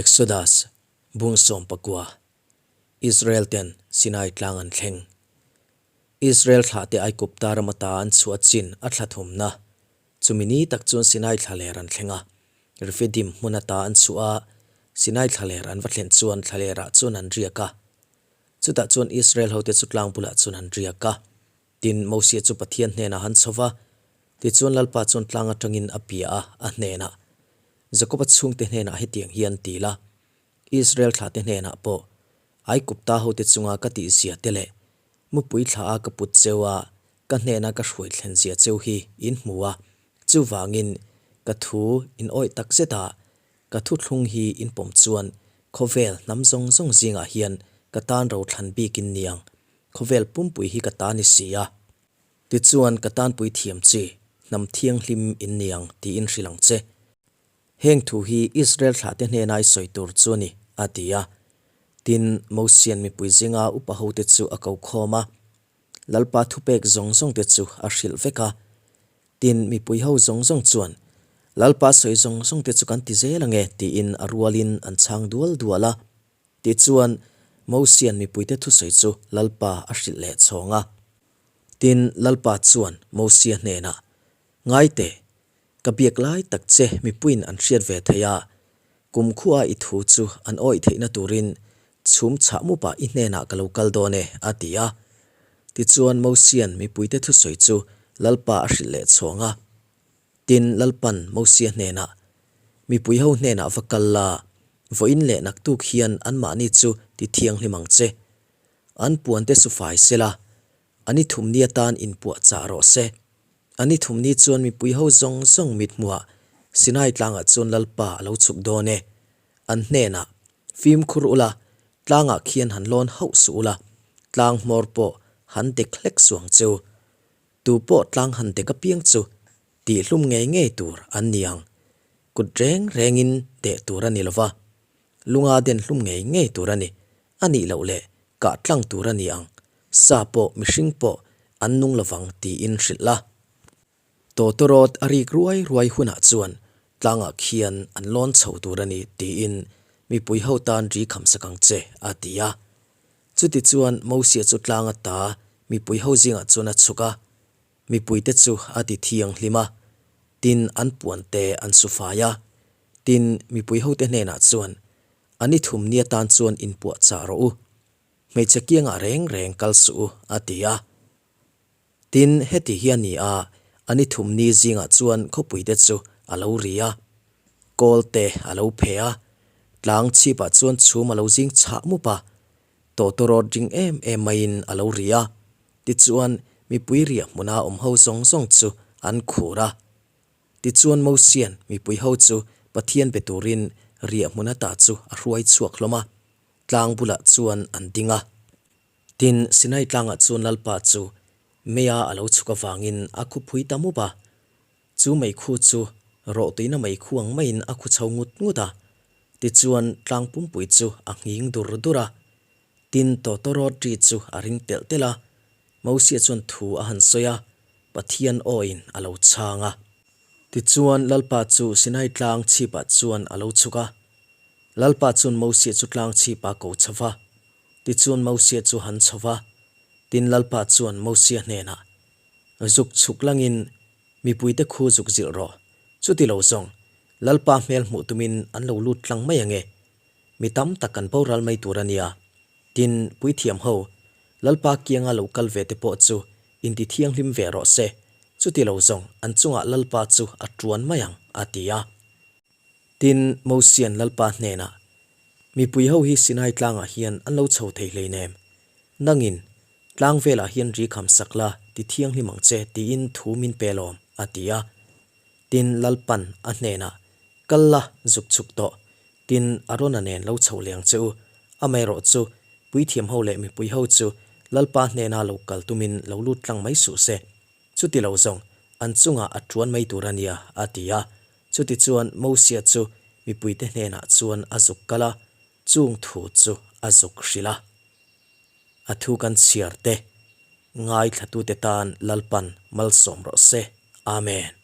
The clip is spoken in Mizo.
Exodus, Bung 19, Israel ten Sinai tlang an thleng. Israel thlahte Aigupta ram ata an chhuah chin a thla thumna. Chumi ni tak chuan Sinai thlaler an thleng a. Refidim hmun ata an chhuah a, Sinai thlaler an va thlen chuan thlalerah chuan an riak a. Chutah chuan Israel hote chu tlang bulah chuan an riak a. Tin, Mosia chu Pathian hnenah han chho va, tichuan Lalpa chuan tlang atangin a bia a, a hnenah, Jakoba chhungte hnenah hetiang hian ti la, Israel thlahte hnenah pawh, Aigupta hote chunga ka tihzia te leh mupui thla a ka put cheu a, ka hnena ka hruai thlen zia cheu hi in hmu a, chuvangin ka thu in awih tak zet a, ka thuthlung hi in pawm chuan khawvel hnam zawng zawng zingah hian ka tan ro thlan bik in niang Khawvel pumpui hi ka ta ni si a. Tichuan ka tanpui thiam chi, hnam thianghlim in ni ang tiin hrilh ang che. Heng thu hi Israel thlahte hnena i sawi tur chu a ni, a ti a. Tin, Mosian mipui zinga upa hote chu a ko khawm a, Lalpa thupek zawng zawngte chu a hrilh vek a. Tin, mipui ho zawng zawng chuan, Lalpa sawi zawng zawngte chu kan ti zel ang e, tiin a rualin an chhang dual dual a. Tichuan, Mosia'n mipuite thusawi chu Lalpa a hrilh leh chhawng a. Tin, Lalpa chuan Mosia hnenah, Ngai teh, ka biak lai tak che mipuiin an hriat ve thei a, kumkhua i thu chu an awih theihna turin chhum chhah mupah i hnenah ka lo kal dawn e, a ti a. Tichuan, Mosia'n mipuite thusawi chu Lalpa a hrilh leh chhawng a. Tin, Lalpan Mosia hnenah, Mipui ho hnenah va kal la, vawiin leh naktuk hian anmahni chu ti thianghlim ang che. An puante su fai sela, a ni thumni atan inpuah chah rawh se. A ni thumni chuan mipui ho zawng zawng mithmuhah Sinai tlangah chuan Lalpa a lo chhuk dawn e. An hnenah, Fimkhur ula, tlangah khian han lawn hauh suh ula, tlang hmawr pawh han dek hlek suh ang che u. Tu pawh tlang han dek apiang chu tihhlum ngei ngei tur an ni ang. Kut reng rengin deh tur a ni lova, lunga den hlum ngei ngei tur a ni. A nih loh leh kah tlang tur a ni ang. Sa pawh mihring pawh an nung lovang tiin hrilh la. Tawtawrawt a rik ruai ruai hunah chuan tlangah khian an lawn chho tur a ni tiin mipui ho tan ri kham sak ang che, a ti a. Chutichuan Mosia chu tlang ata mipui ho zingah chuan a chhuk a, mipuite chu a ti thianghlim a, tin an puante an su fai a. Tin, mipui hote hnenah chuan, A ni thum ni atan chuan inpuahchah rawh u, hmeichhe kiangah reng reng kal suh u, a ti a. Tin, heti hi a ni a, a ni thum ni zingah chuan khawpuite chu a lo ri a, kawl te a lo phe a, tlang chhipah chuan chhum a lo zing chhah mup a, tawtawrawt ring em em maiin a lo ri a, tichuan mipui riah hmuna awm ho zawng zawng chu an khur a. Tichuan Mosia'n mipui ho chu Pathian be turin riah hmun ata chu a hruai chhuak hlawm a, tlang bulah chuan an ding a. Tin, Sinai tlangah chuan Lalpa chu meia a lo chhuk avangin a khu phui ta mup a. Chu meikhu chu rawhtuina meikhu ang maiin a khu chho ngut ngut a. Tichuan, tlang pumpui chu a nghing dur dur a. Tin, tawtawrawt ri chu a ring telh telh a. Mosia chuan thu a han sawi a, Pathian awin a lo chhang a. Tichuan, Lalpa chu Sinai tlang chhipah chuan a lo chhuk a. Lalpa chuan Mosia chu tlang chhipah a ko chho va. Tichuan Mosia chu han chho va, tin Lalpa chuan Mosia hnenah, Zuk chhuk langin mipuite khu zuk zilh rawh, chuti lo zawng, Lalpa hmel hmuh tumin an lo lut tlang mai ange, mi tam tak an boral mai tur a nia. Tin, puithiam ho, Lalpa kianga lo kal ve te pawh chu inti thianghlim ve rawh se, chuti lo zawng an chungah Lalpa chu a tuan mai ang, a ti a. Tin, Mosia'n Lalpa hnenah, Mipui ho hi Sinai tlangah hian an lo chho thei hleinem. Nangin, tlang velah hian ri kham sak la, ti thianghlim ang che, tiin thu min pe lawm, a ti a. Tin, Lalpa'n a hnenah, Kal la, zuk chhuk tawh. Tin, Arona nen lo chho leh ang che u. Amaherawh chu, puithiam ho leh mipui ho chu Lalpa hnena lo kal tumin lo lut tlang mai suh se. Chuti lo zawng, an chungah a tuan mai tur a nia, a ti a. Chutichuan Mosia chu mipuite hnenah chuan a zuk kal a, chung thu chu a zuk hrilh a. A thu kan chhiar te, ngaithlatute tan Lalpan malsawm rawh se. Amen.